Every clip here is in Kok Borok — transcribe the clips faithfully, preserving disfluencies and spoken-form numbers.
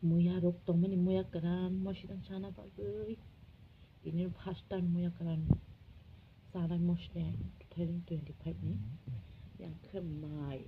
Muya rok tongmani muya kwran mosideng sana bagwi. Tini first time muya kwran sanai mosideng two thousand twenty-five ni. Yang khe mai.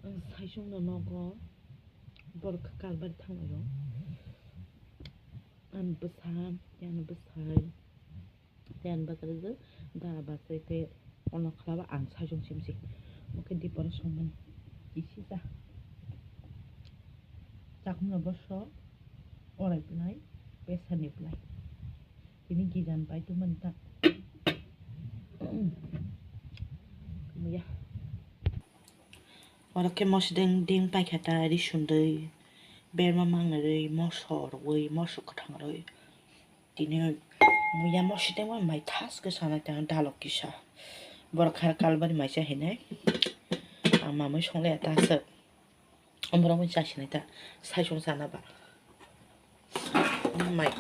Ang saisung no nogo borok kalbari thangwi rok. Ang bwsa, yang bwsai. Tei ani bagwi rwjak dara bachai tei ono khlaba ang sajwng simsi. Omo khe dipora songmani kisisa. Chakmano boso orai bwlai, pesani bwlai. Tini gijan pai tongmani ta. Muya. Oro khe moso deng ding paikha ta ri sundui. Berma mangnwi rwi moso rwui, moso kwthang rwi. Tini muya mosidengma mai thas khe sanai tang dalok kisa. Borok kha kalbari maisa hinwi. Ang mamui songlaiya ta aswk. Omorok mui chasinai ta saisung sana ba. Mai.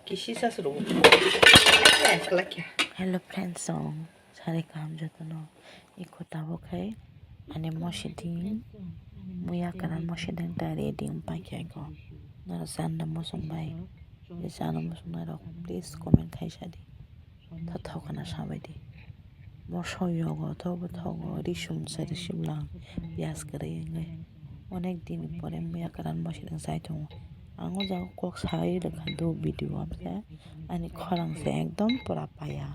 Kisi sasro. Hello friends song. Sari kaham jotono. Iko tabuk hai ani mosiding muya kanan mosiding ta ready wng paikha iko. Noro chanda mosong bai. Je chana mosong nai rok please comment khai sadi. Tha thok kana sabai di. Moso yogo thobo thogo risum se risum lang piyas kwrwi wngwi. Onek din pore muya kanan mosiding chai tongo. Ang o jaga kok sai rwkha do video amse ani khorang se ekdom pura paya.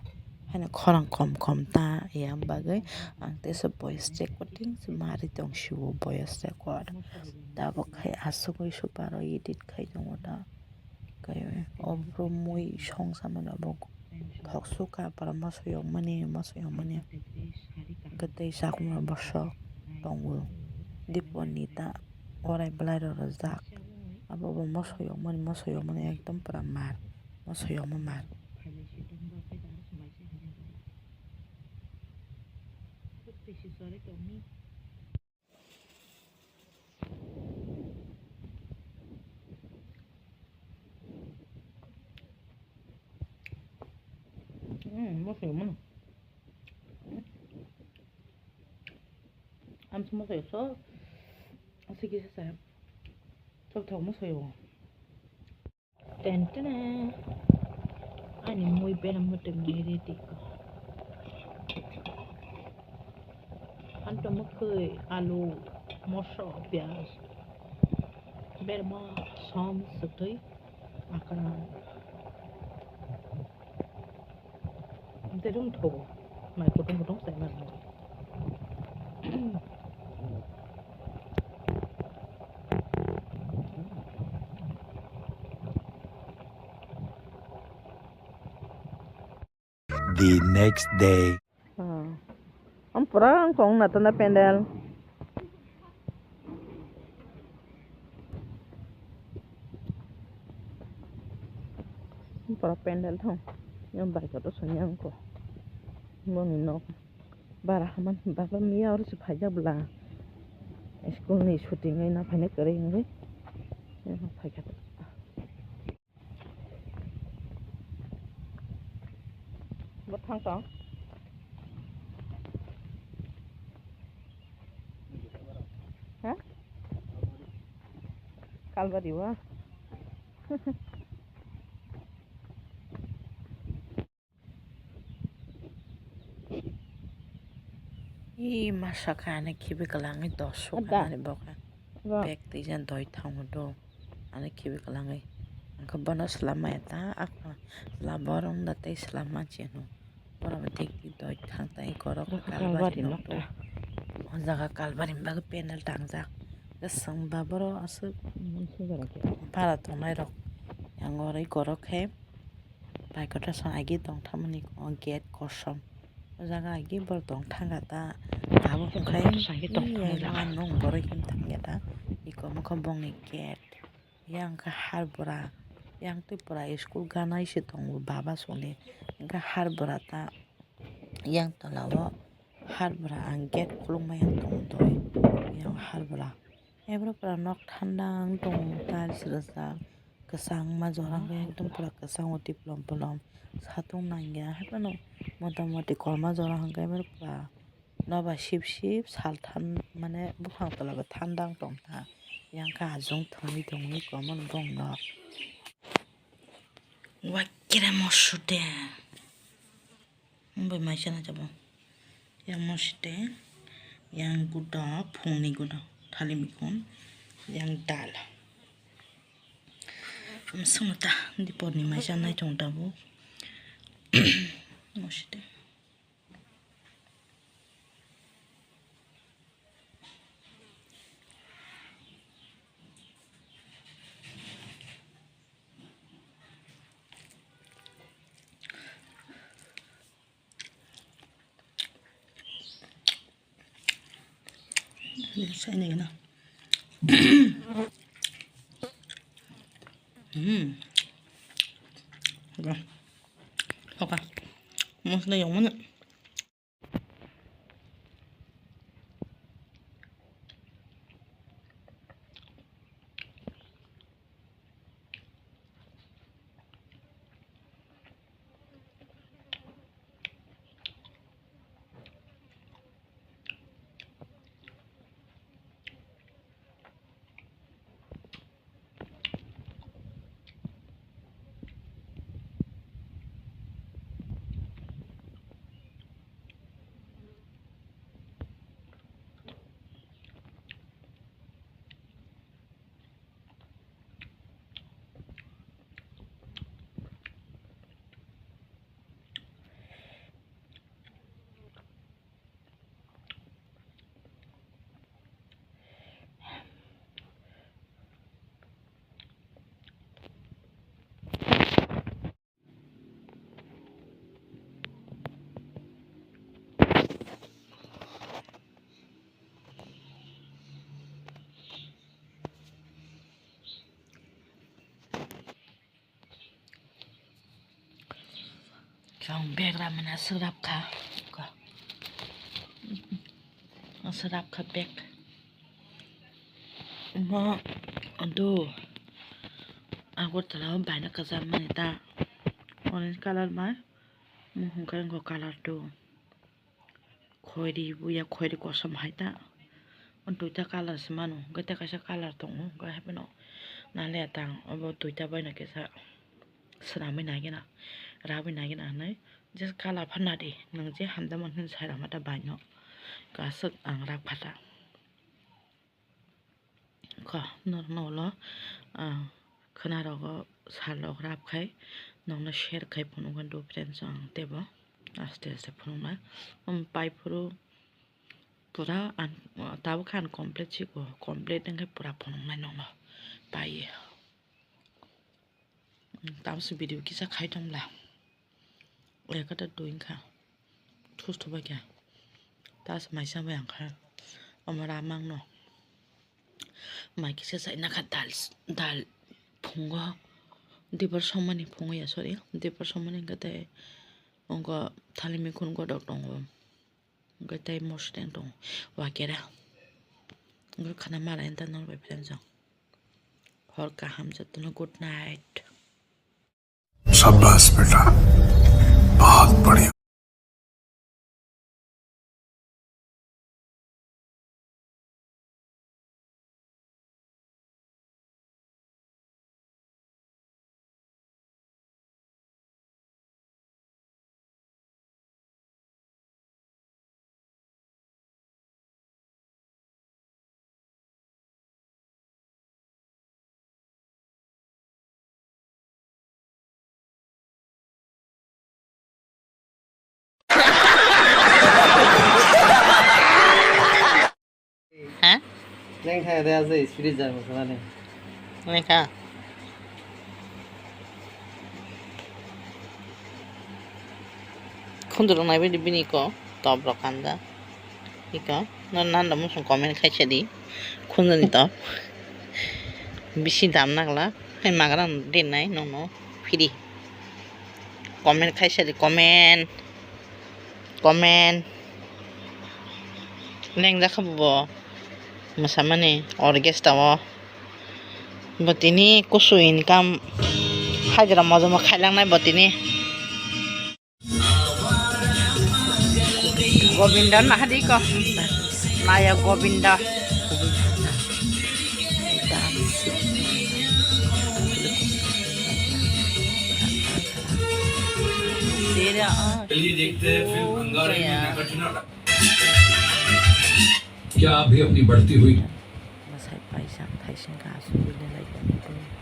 Haino khorang kom kom ta yang bagwi ang teisa voice recording se mari tong siwo voice record. Tabuk khai asugwi super edit khai tongo ta. Kai o bro mui song samani obo thok suka para moso yok mani moso yok mani. Kwtwi chakma bosok tongo. Diponi ta orai bwlai rok rwjak. Abo bo moso yokmani, moso yokmani ekdom pura mar. Moso yokma mar. Hmm, moso yokmani. Amsa moso yokso. Asiki sasa. Thok thok moso yokmo. Ten tene. Ani mui bera mutui mui ready ko. Anto mukui alu moso piyaj. Berma som sutui akana. Ante dum thogo. Mai kutung kutung sai mar. The next day. Ah. Am pura ang kong na tanda pendel. Pura pendel thong. Yang bai ko to sonyang ko. Moni nok. Bara haman baba miya oro se phaijak bwla. School ni shooting ai na phaina kwrwi wngwi. Phaikha. Bo thang tong. Ha? Kalbari wa. Ih, masa kha ani khibi kwlangwi dosok Ada. Ani bokha. Bek twi jan doi thango do. Ani khibi kwlangwi. Angkha bono swlam maya ta akha. Laborong da tei swlam ma cheno. Borok dik dik doi thang tai korok kalbari nok do. O jaga kalbari bagwi pendel tangjak. Kwchwng ba borok aswk. Para tongnai rok. Yang oro korok khe. Paikota song agi tong thamani o gate kosom. O jaga agi borok tong thangkha ta. Abo hwnkhai song agi tong thangkha. Nung borok hin thangya ta. Iko mokho bongni gate. Yang kha har bwra. Yang twi pura school ganai se tongo baba songni. Hwnkhe har bwra ta. Yang tola o har bwra ang gate khulukma yang tongo doi. Yang har bwra. Ebro pura nok thanda ang tongo tiles rijak. kwchangma jora hwnkhe ekdom pura kwchango twi polom polom. Satung nangya haphano motamoti kolma jora hwnkhe pura noba sip sip sal than mane buphang tola bo thanda wng tongkha. Yang khe ajung thwngwi thwngwi kwmani bongno. Wakere mosude. Bai maisa na jabo. Yang mosude. Yang guda, phungni guda. Thali mikun. Yang dal. Sungta. Diporni maisa nai tong tabo. Mosude. Saini gana. Hmm. Oke. Oke. Masala yang mana? Chwng bag ramani aswk rap kha. Aswk rap kha bag. Omo do Agartala o baina kwcham mani ta orange colour bai. Omo hwnkhe wngkha colour two. Khoiri buya, khoiri kosom hai ta. O duita colour se mano, hwnkhe tei kaisa colour tongo, hwnkhe haphano naliya tang, obo duita baino kisa swnamwi nai gana, rabwi nai gana hinwi. Just colour pha nadi, nwng je hamjakmani hinwi sai rwma ta baino. Aswk ang rak pha ta. Kha norokno ulo, ah, khwnarogo salrok rap khai nokno share khai phunukgwi do friends, ang teibo aste aste phunuknai. Omo pai phuru pura ang tabuk khe uncomplete siko, complete wngkhe pura phunuknai nokno paiye. Tamse video kisa khai tongla. Ekata dui wngkha. Thustu bai kha. Tas maisa bai ang kha. Omo ramang no. Mai kisa sai nakha dal, dal phungo. Dipor somani phungo ya, sorry. Dipor somani hwnkhe tei wngkha thali mikhun godok tongo. Hwnkhe tei mosodeng tongo. Wakera. Hwnkhe khana mala enta nor bai friends jang. Hor kaham jotono, good night. शाबाश बेटा, बहुत बढ़िया। Ha? Neng kha de aje spirit jai mo kha ne. Neng kha. Khundu rok nai bini ko top rok kanda. Iko no nanda musung comment khai sadi. Khundu ni top. Bisi dam nagla. Hai magrang din nai nono. Free. Comment khai sadi, comment. Comment. Lengjak kha bo. Mwsamani orchestra o. Bo tini kusu income hajra mojomo khailangnai bo tini. Govinda na hadi ko. Maya Govinda. Tera, ah. चलिए देखते हैं फिल्म अंगारे में गया। मैं कठिन क्या आप भी अपनी बढ़ती हुई Masai paisa thaising ka asugwi le lai tongwi tong.